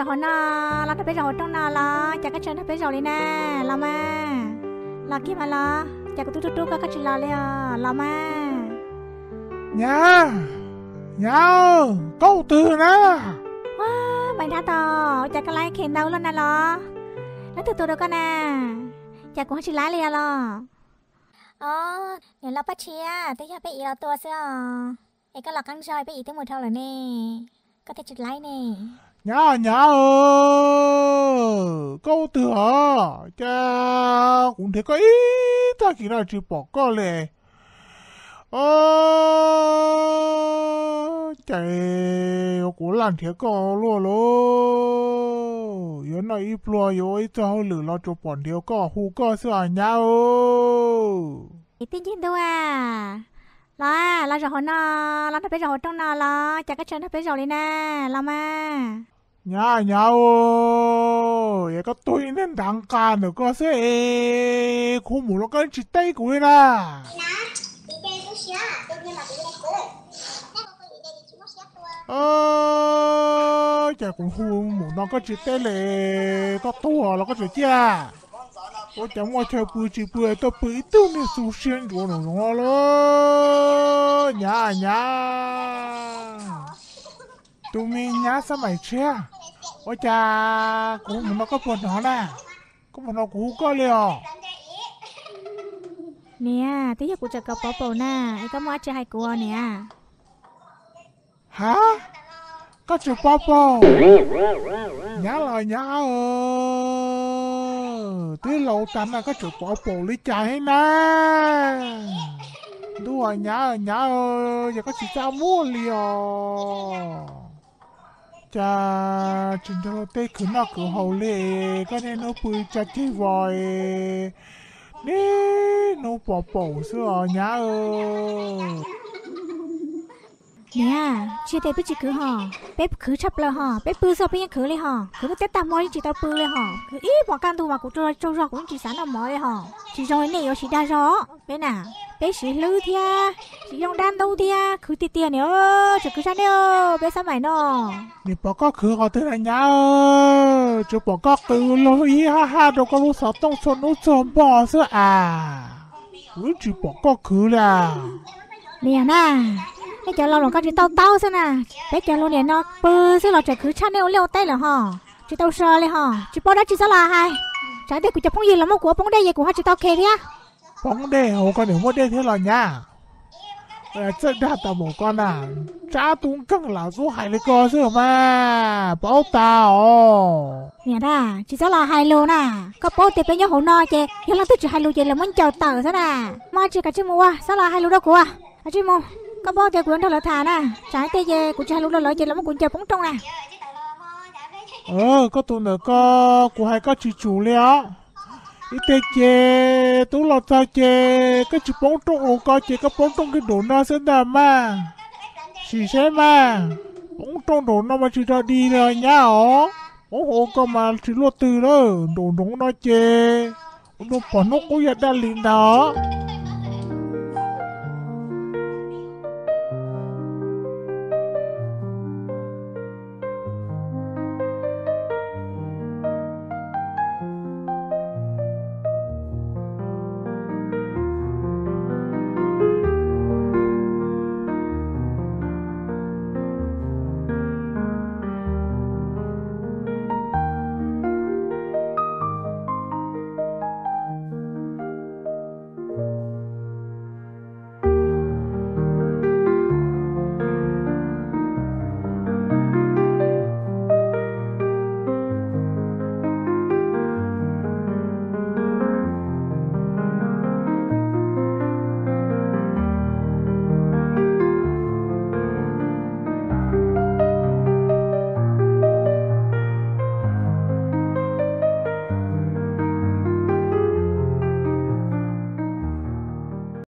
Hauv no, los nrog peb zaum hauv rooj no los, cas koj tsis nrog peb zaum li na, los mas. Los kiag mas los, cas kuv twb rub rub koj koj tsis los li os, los mas. Nyab, nyab, koj ua twg na? Ua, Npais Nrab Tos, ua cas koj laib khe ntau luaj na los? Leej twg tua rau koj na? Cas kuv ho tsis laib li os los? Os, niam laus Paj Tshiab, twb yog peb ib los tua xwb os. Es koj los qeeb zog peb ib twb mus dhau lawm ne, koj thiaj tsis laib ne. Nyab, nyab, koj ua twg os? Cas kuv nrhiav koj ib tag kis no tsis pom koj li. Os, cas kuv laj nrhiav koj luaj lauj. Yuav noj ib pluag yuav ua ib txoj hauj lwm los tsuas pom nrhiav koj hu koj xwb os nyab. Tij Ncig Ntuj a, los, los zaum hauv no, los nrog peb zaum hauv rooj no los, cas koj tsis nrog peb zaum li na, los mas. Nyab, nyab, es koj tuag ib niag ntav nqa ntawm koj xwb es kuv mus los koj tsis teb kuv li na. Cas kuv hu mus no koj tsis teb li, koj tuag los koj tseem ciaj. Ua cas muaj chaw pw tsis pw tuaj pw ib tug niag xu siab ntsuav nraum zoov los lawm. Nyab, nyab, tus me nyab Xab Maim Tshiab, ua cas kuv hu mus no koj puas hnov na? Koj puas hnov kuv hu koj li os? Niam, twb yog kuv tseem kov pov paum na, es koj muaj dab tsi hais kuv niam? Ha, koj tseem pov paum? Nyab los nyab, twb laus tag na koj tseem pov paum li cas thiab na? Ntuj, nyab, nyab, yog koj tsis txaj muag li os. Cas tsis nrog luag tej khwv noj khwv haus li, koj niaj hnub pw tsa ceg vos, niaj hnub pov paum xwb os nyab. Niam, tsis yog tias peb tsis khwv hos, peb khwv tshaj plaws hos, peb pw xwb peb yeej khwv li hos, khwv tib tag hmo yeej tsis tau pw li hos, khwv ib hmos kaj ntug mas kuv tsaug zog kuv yeej tsis xav noj mov li hos. Tsis zoo li nej yuav siv dag zog peb na, peb siv hlwb thiab siv zoo dab ntub thiab khwv tiag tiag niam, tseem khwv tshaj nej peb Xab Maim no. Nim pom koj khwv qhov twg na nyab, tsuas pom koj qw lug ib hab hab rau koj lub xov tooj txhua hnub txhua hmo xwb as, kuv tsis pom koj khwv li. Niam na, nej cov laus los koj tsis tau taub xwb na, peb cov laus niam no pw xwb los tseem khwv tshaj nej ua liaj ua teb lawm hos, tsis tau so li hos, tsis paub dab tsi txhob los hais, tsam tias kuv cov phooj ywg los muab kuv ua poob dej ces kuv ho tsis tau khe thiab. Poob dej hauv koj niam muaj dej thiab los nyab? Txawj dag tas npaum koj na, tsab tub nkeeg lam xub hais li ko xwb mas paub tas os. Niam na, tsis txhob los hais lus na, koj paub tias peb nyob hauv no ces yog leej twg tsis hais lus ces lawv muab ncaws tawm xwb na. Muaj dab tsi kav tsij mus ua, txhob los hais lus rau kuv, kav tsij mus. Koj paub tias kuv yuav nrog lawv tham na, tsam ib teg ces kuv tsis hais lus rau lawv ces lawv muab kuv ncaws poob rooj na. Koj tus ntawm ko, kuv hais koj tsis tsum li os. Ib teg ces tub los txog ces koj tsis poob rooj hauv ko ces koj poob rooj kiag nraum no xwb ntag mas. Sim saib mas, poob rooj nraum no mas tsis rog dig li nyab os. Poob hauv ko mas tsis luaj twg lawm, nraum nroov no ces ua rau pom hnub qub yog daj li ntag.